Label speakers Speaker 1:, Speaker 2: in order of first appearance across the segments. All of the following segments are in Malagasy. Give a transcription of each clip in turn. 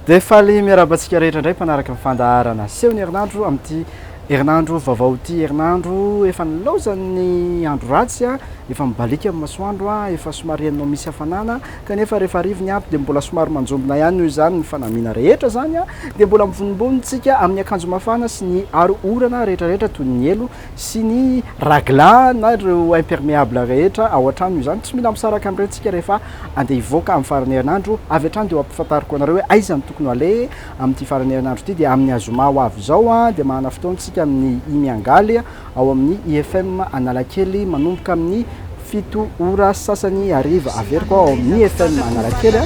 Speaker 1: Dia faly miarahaba antsika rehetra indray mpanaraka ny fandaharana seho ny herinandro amin'ity herinandro vaovao ity. Herinandro efa nilaozan'ny andro ratsy, efa mibaliaka ny masoandro, efa somary henonao misy hafanana, kanefa rehefa hariva ny andro dia mbola somary manjombona ihany noho izany ny fanamiana rehetra izany dia mbola mivonombonontsika amin'ny akanjo mafana sy ny aro orana rehetra rehetra toy ny elo sy ny raglan na ireo imperméable rehetra ao an-trano izany. Tsy mila misaraka amin'ireny tsika rehefa andeha hivoaka amin'ny faran'ny herinandro. Avy hatrany dia ho ampifantariko anareo hoe aiza no tokony ho aleha amin'ity faran'ny herinandro ity. Dia amin'ny azoma ho avy izao dia manana fotoana tsika amin'ny Imiangaly ao amin'ny IFM Analakely manomboka amin'ny 7 ora sasany hariva. Averiko ao amin'ny IFM Analakely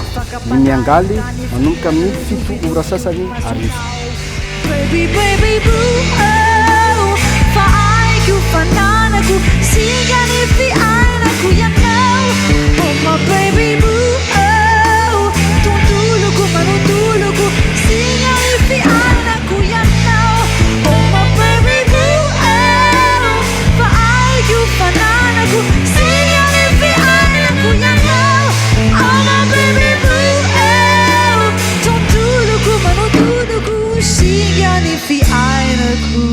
Speaker 1: Imiangaly manomboka amin'ny 7 ora sasany hariva.
Speaker 2: Baby baby boo oh fa aiko fananako singa ny fiainako ianao oh my baby boo oh tontoloko manontoloko singa ny fiainako ianao oh my baby boo oh fa aiko fananako singa ny fiainako ianao oh my baby boo oh tontoloko manontoloko singa ny fiainako.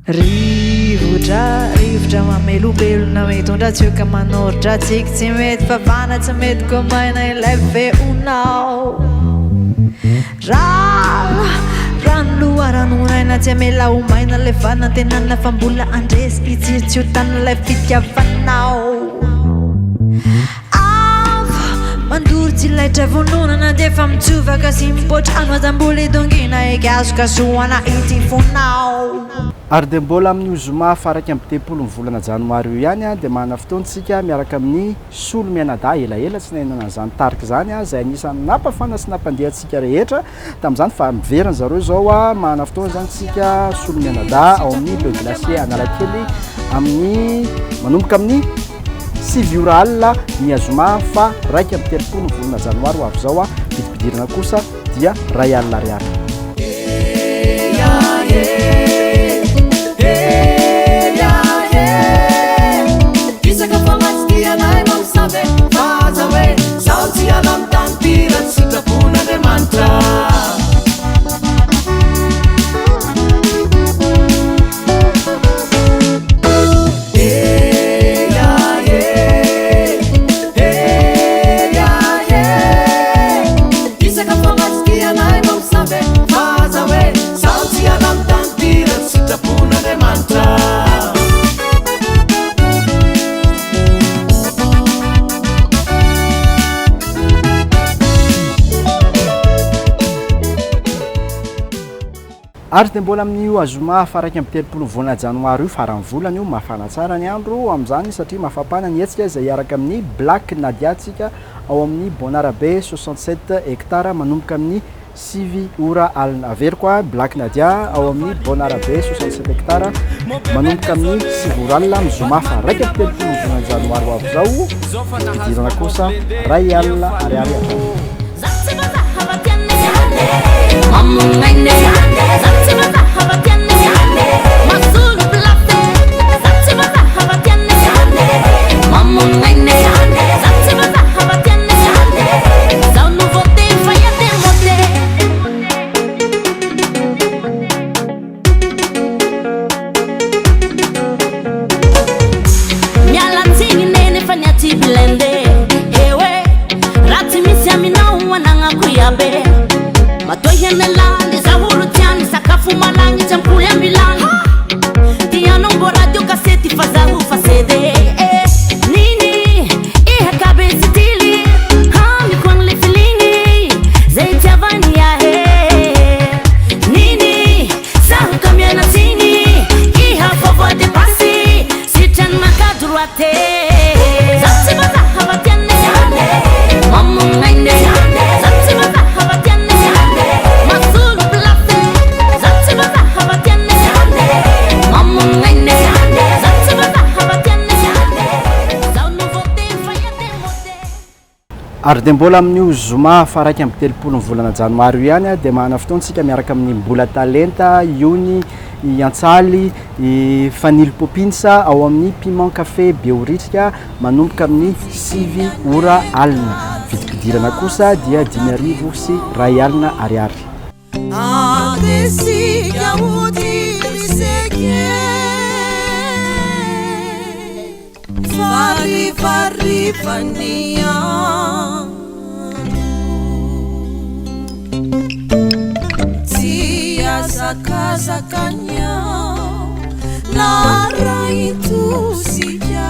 Speaker 2: Rivotra, rivotra mamelombelona mitondra tsioka manoritra tsiky tsy mety fafana tsy mety komaina ilay feonao. Rano, rano loharanon'aina tsy hamela ho maina ilay fanantenana fa mbola handresy hitsiry tsy ho tana ilay fitiavanao. Afo, mandoro tsy laitra vononana dia efa mitsovaka sy mipoitra ano aza mbola idongina hikasokasohana ity fonao.
Speaker 1: Ary dia mbola amin'io zoma faha 31 ny volana janoary io ihany dia manana fotoana isika miaraka amin'ny Solo mianadahy elaela tsy nahenana an'izany tarika izany izay anisan'ny nampafana sy nampandeha antsika rehetra tamin'izany fa miverina zareo izao manana fotoana izany tsika Solo mianadahy ao amin'ny Le Glacier Analakely amin'ny manomboka amin'ny 9 ora alina ny azoma fa 31 ny volana janoary ho avy izao vidim-pidirana kosa dia 1000 ariary. Ary dia mbola amin'io zoma faha 31 ny volana janoary io, faran'ny volana io, mafana tsara ny andro amin'izany satria mafapana ny hetsika izay hiaraka amin'ny Black Nadia tsika ao amin'ny Bonarabe 67 hectares manomboka amin'ny 9 ora alina. Averiko a, Black Nadia ao amin'ny Bonarabe 67 hectares manomboka amin'ny 9 ora alina amin'ny zoma faha 31 ny volana janoary ho avy izao, fidirana kosa 1000 ariary hatrany.
Speaker 2: Miala tsiny neny fa ny aty blindé Ewe raha tsy misy aminao anagnako iabe Matoa hianalany zaho olo tiany sakafo malagny tsy ampoly ambilany Tianao mbô radio kasety fa zaho fa CD eh. Nini iha kabe tsy tily Amiko agny le feeling Zay itiavany ahy Nini Zaho ka miala tsiny Iha fa voadepasy Sitrany maka droite Zaho tsy vazaha fa tianay Mamono aina Zaho tsy vazaha fa tianay Mahasolo place Zaho tsy vazaha fa tianay Mamono aina Zaho tsy vazaha fa tianay Zaho nouveauté fa ia démodé.
Speaker 1: Ary dia mbola amin'io zoma faha 31 ny volana janoary io ihany dia manana fotoana isika miaraka amin'ny Mbola Talenta, Iony i Antsaly, i Fanilo Poppins ao amin'ny Piment Café Behoririka manomboka amin'ny 9 ora alina. Vidim-pidirana kosa dia 1500 ariary.
Speaker 3: Andesika hody ry seke Fa harivariva ny andro Tsy hazakazaka ny aho Na arahin-tosika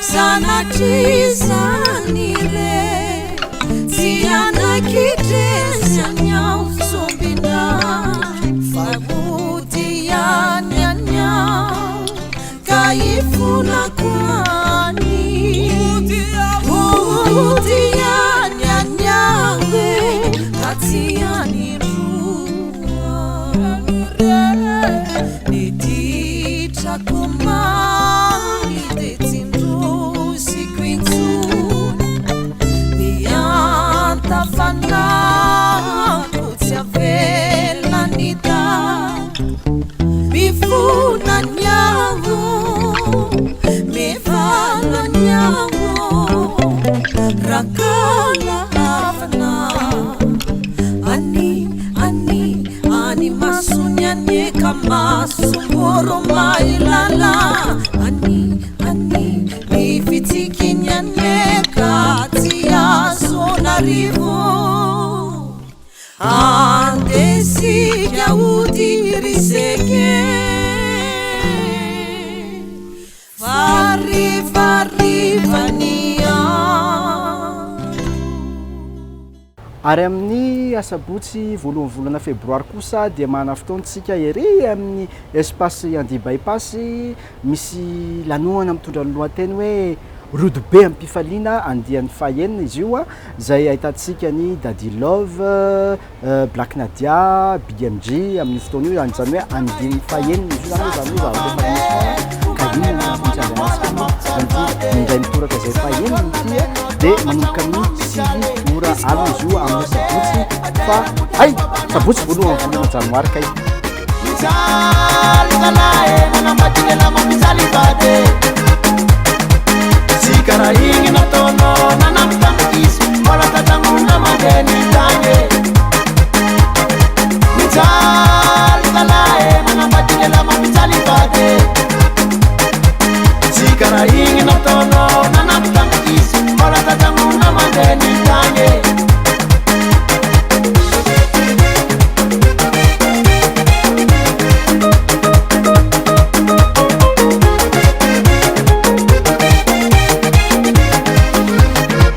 Speaker 3: Sanatria izany re Tsy hanaiky-dresy any aho sombina Fa hody ihany any aho Ka hifonako any Hody ihany any aho e Ka tsy hanindroa Ny ditrako mamy dia tsy ndrosiko intsony Ny antafanako tsy avelan'ny dada Mifona ny aho, mivala ny aho Rakala havana Any, any, any masony any ka masom-boromailala Any, any, ny fitsikiny any ka tsy azon'arivo Andesika hody ry seke Fa harivariva ny andro.
Speaker 1: Ary amin'ny asabotsy voalohan'ny volana febroary kosa dia manana fotoana isika ery amin'ny espace Andia By-pass misy lanonana mitondra ny lohateny hoe Rodobe amim-pifaliana andiany fahenina izy io izay ahitantsika an'i Dadi Love, Black Nadia, Big MJ amin'io fotoana io izany, izany hoe andiany fahenina izy io izany, izany hoe zavatra efa nisy foana ka inona no tokony tsy andehanantsika moa amin'ity indray mitoraka izay fahenina ity dia manomboka amin'ny 9 ora alina izy io amin'ny sabotsy fa hay sabotsy voalohan'ny volana janoary kay.
Speaker 4: Mijaly zalahy manambady lehilahy mampijaly vady Tsy karaha igny nataonao nanambitamby izy mbola tatragnona mandeha ny tany Mijaly zalahy manambady lehilahy mampijaly vady Tsy karaha igny nataonao nanambitamby izy mbola tatragnona mandeha ny tany.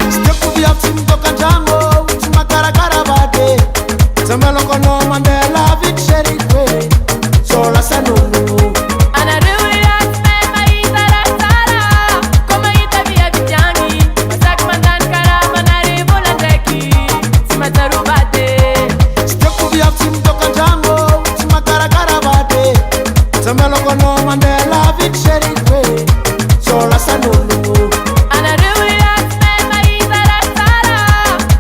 Speaker 4: Tsy tiako viavy tsy mitoka antragno tsy makarakara vady e Tsy amelako anao mandeha lavitry chérie-ko e Sao lasa nono.
Speaker 5: Anareo lehilahy tsy mahay mahita raha tsara Ko mahita viavy agny Masaky mandany karama nare vola ndraiky Tsy mahatsiaro vady e.
Speaker 4: Tsy tiako viavy tsy mitoka antragno tsy makarakara vady e Tsy amelako anao mandeha lavitry chérie-ko e Sao lasa nono.
Speaker 5: Anareo lehilahy tsy mahay mahita raha tsara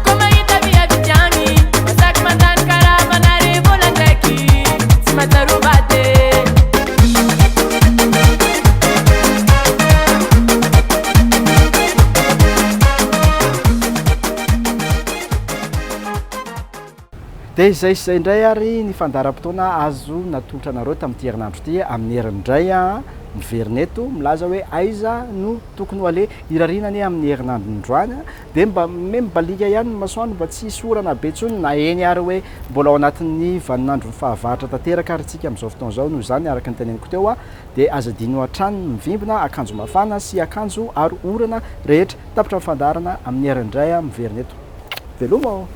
Speaker 5: Ko mahita viavy agny Masaky mandany karama nare vola ndraiky Tsy mahatsiaro vady e.
Speaker 1: Dia izay sy izay indray ary ny fandaharam-potoana azo natolotra anareo tamin'ity herinandro ity. Amin'ny heriny indray miverina eto milaza hoe aiza no tokony ho aleha. Irariana anie amin'ny herinandro androany dia mba mibaliaka ihany ny masoandro mba tsy hisy orana be intsony na eny ary hoe mbola ao anatin'ny vaninandron'ny fahavaratra tanteraka ary isika amin'izao fotoana izao. Noho izany araka ny teneniko teo dia aza adino hatrany ny mivimbina akanjo mafana sy akanjo aro orana rehetra. Tapitra ny fandaharana amin'ny heriny indray miverina eto. Veloma ô!